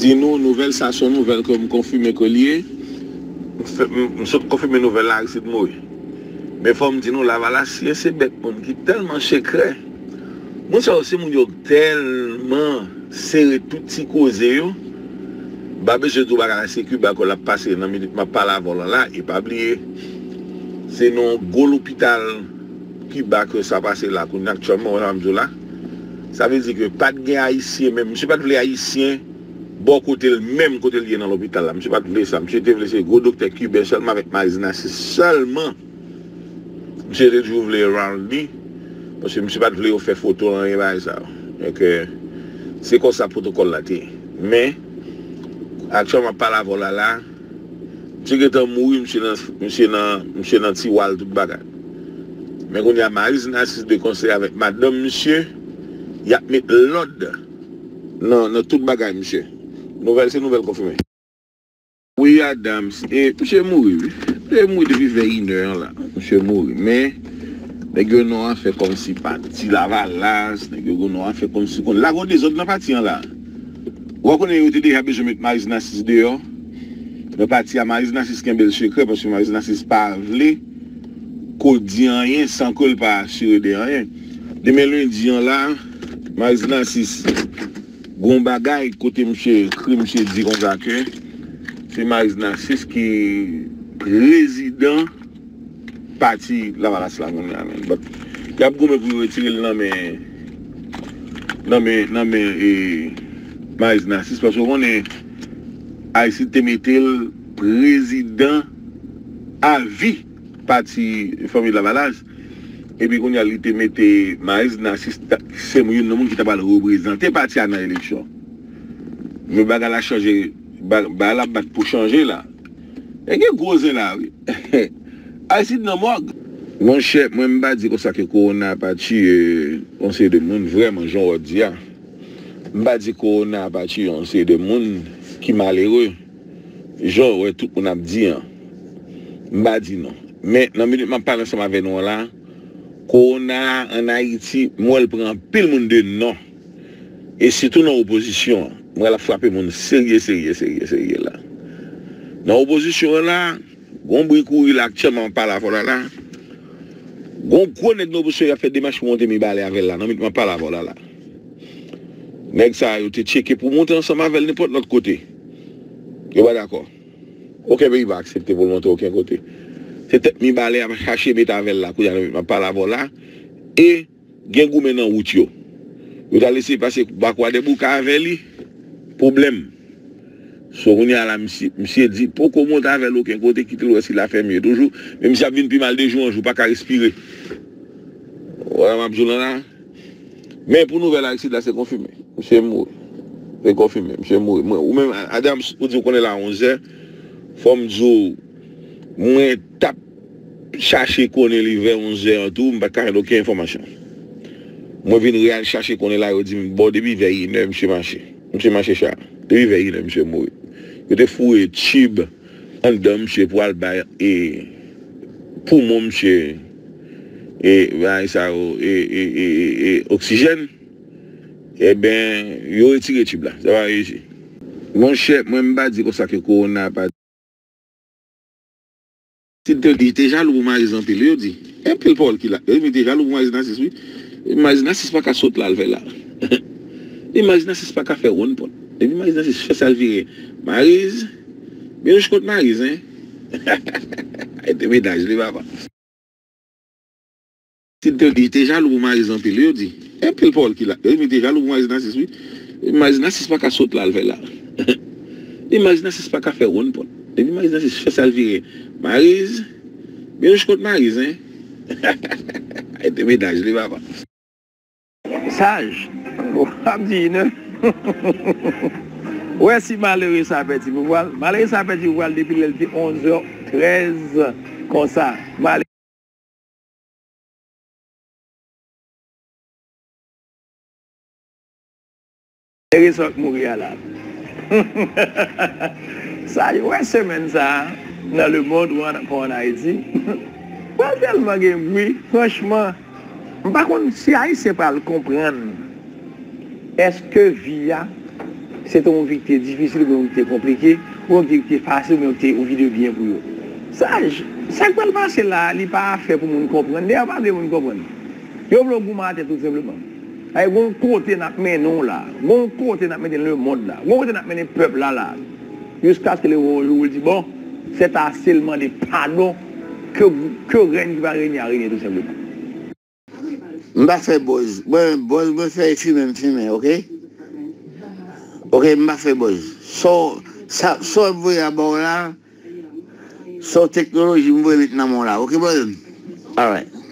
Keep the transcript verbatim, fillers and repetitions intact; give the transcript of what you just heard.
Di nou, nouvèl sa se yon nouvèl ke m konfime ke li ye. M fè- m- m sot konfime nouvèl la, Aristide mouri. Men fò m di nou, Lavalasyen se bèk moun ki tèlman sekrè. Moun sa yo se moun yo tèlman sere tout ti koze yo. M pa bezwen di w bagay la, se Kiba ke l ap pase nan minit m ap pale avè w la la, e pa bliye, se nan yon gwo lopital Kiba ke sa pase la, kounye a aktyèlman, wè sa m di w la. Sa vle di ke pa t gen Ayisyen, menm misye pa t vle Ayisyen bò kote l, menm kote l ye nan lopital la. Misye pa t vle sa. Misye te vle se gwo doktè kiben sèlman avèk Maryse Narcisse sèlman. Misye te toujou vle around li, paske misye pa t vle yo fè foto anyen bagay sa yo. Donk, se konsa pwotokòl la te ye. Men, aktyèlman, m ap pale avè w la la, misye gentan mouri, misye nan, misye nan, misye nan tiwa l, tout bagay. Men kounye a, Maryse Narcisse de konsèy avèk madanm misye, y ap met lòd nan, nan tout bagay misye. Nouvèl se nouvèl konfime. Wi, Adams, e, misye mouri, wi. Misye mouri depi vè inè an la. Misye mouri. Men, nèg yo nan afè kòmsi pati Lavalas, nèg yo nan afè kòmsi konn. Lage yon dezòd nan pati an la. Ou konnen yo te deja bezwen met Maryse Narcisse deyò. Nan pati a, Maryse Narcisse kenbe l sekrè, paske Maryse Narcisse pa vle ke w di anyen san ke l pa asire de anyen. Demen lendi an la, Maryse Narcisse gon bagay kote misye ekri, misye di konsa ke se Maryse Narcisse ki prezidan pati Lavalas la kounye a menm. But, y ap goumen pou yo retire l nan men, nan men, nan men, e, Maryse Narcisse, paske w konnen Aristide te mete l prezidan avi pati Fanmi Lavalas. Epi kounye a, li te mete Maryse Narcisse, ta- se youn nan moun ki ta pral reprezante pati a nan eleksyon. Men bagay la chanje, ba- bagay la bat pou chanje la. E gen gwo zen la, wi. Aristide nan mòg. Monchè, mwen m pa di konsa ke kowona pa tiye yon seri de moun, vrèman, jan w di a. M pa di kowona pa tiye yon seri de moun ki malere, jan w wè tout moun ap di an. M pa di non. Men, nan minit m ap pale ansanm avè nou an la, kowona an Ayiti, m wè l pran anpil moun de non. E sitou nan opozisyon an. M wè l ap frape moun serye, serye, serye, serye la. Nan opozisyon an la, gon bri kouri la aktyèlman m ap pale avè w la la. Gon gwo nèg nan opozisyon y ap fè demach pou monte Mibalè avè l la, nan minit m ap pale avè w la la. Nèg sa yo te tcheke pou monte ansanm avè l nenpòt lòt kote. Yo pa dakò. Okenn peyi pa aksepte pou l monte okenn kote. Se tèt Mibalè y ap chache mete avè l la, kounye a nan minit m ap pale avè w la. E gen goumen nan wout yo. Yo t al eseye pase ba Kwadèboukè avè li. Pwoblèm. So, kounye a la, misye, misye di poko monte avè l okenn kote, kite l wè si l a fè mye toujou. Men misye ap vin pi mal de jou an jou, pa ka respire. Wè, m ap di w lan la. Men pou nouvèl Aristide la, se konfime. Misye mouri. Se konfime, misye mouri. Mwen, ou menm, Adams, ou di w konnen la onzè. Fò m di w, mwen t ap chache konnen li vè onzè an tou, m pa t ka jwenn okenn enfòmasyon. Mwen vin reyal chache konnen la, yo di m, bon, depi vè inè, misye mache. Misye mache cha. Depi vè inè, misye mouri. Yo te foure tchib anndan misye pou al bay, e, poumon misye, e, bagay sa yo, e, e, e, e, e, oksijèn. Ebyen, yo retire tchib la. Sa pa reyisi. Monchè, mwen m pa di konsa ke kowona pa Sid te di, te jalou pou Maryse anpil, yo di. Anpil pawòl ki la. Yo di, men te jalou pou Maryse Narcisse, wi. Maryse Narcisse pa ka sot la, al fè la. E Maryse Narcisse pa ka fè wonn pòt. Depi Maryse Narcisse fè sa, l vire. Maryse, byen jouch kont Maryse, en. Ay, te medaj li, papa. Sid te di, te jalou pou Maryse anpil, yo di. Anpil pawòl ki la. Yo di, men te jalou pou Maryse Narcisse, wi. Maryse Narcisse pa ka sot la, al fè la. E Maryse Narcisse pa ka fè wonn pòt. Depi Maryse Narcisse fè sa, l vire. Maryse, byen jouch kont Maryse, en. Ay, te medaj li, papa. Saj, w ap di inè. Wè si malere sa pèdi pouvwa l. Malere sa pèdi pouvwa l depi lè l te onzè trèz konsa. Malere Malere sa k mouri a la. Sa yo wè semèn sa a nan lemond ou an, kon ann Ayiti. Pral tèlman gen bri, franchman, m pa konn si Ayisyen pral konprann èske vi a Se te yon vi ki te difisil oubyen yon vi ki te konplike, oubyen yon vi ki te fasil oubyen yon vi de byen pou yo. Sa, sa k pral pase la a, li pa afè pou moun konprann. Dayè, yo pa vle moun konprann. Yo vle w goumen atè tou senpleman. Ay, gon kote n ap mennen w la. Gon kote n ap mennen lemonn la. Gon kote n ap mennen pèp la la. Jiskaske li rive yon jou pou l di, bon, c'est assez, l mande padon, ke, ke règne qui va régner a régné tou senpleman. M pa fè buzz. Mwen, buzz mwen fè e fimen m fimen, oke? Oke, m pa fè buzz. Sa w ap voye a ba w la, se yon teknoloji m voye met nan men w la, oke, brother? Alright.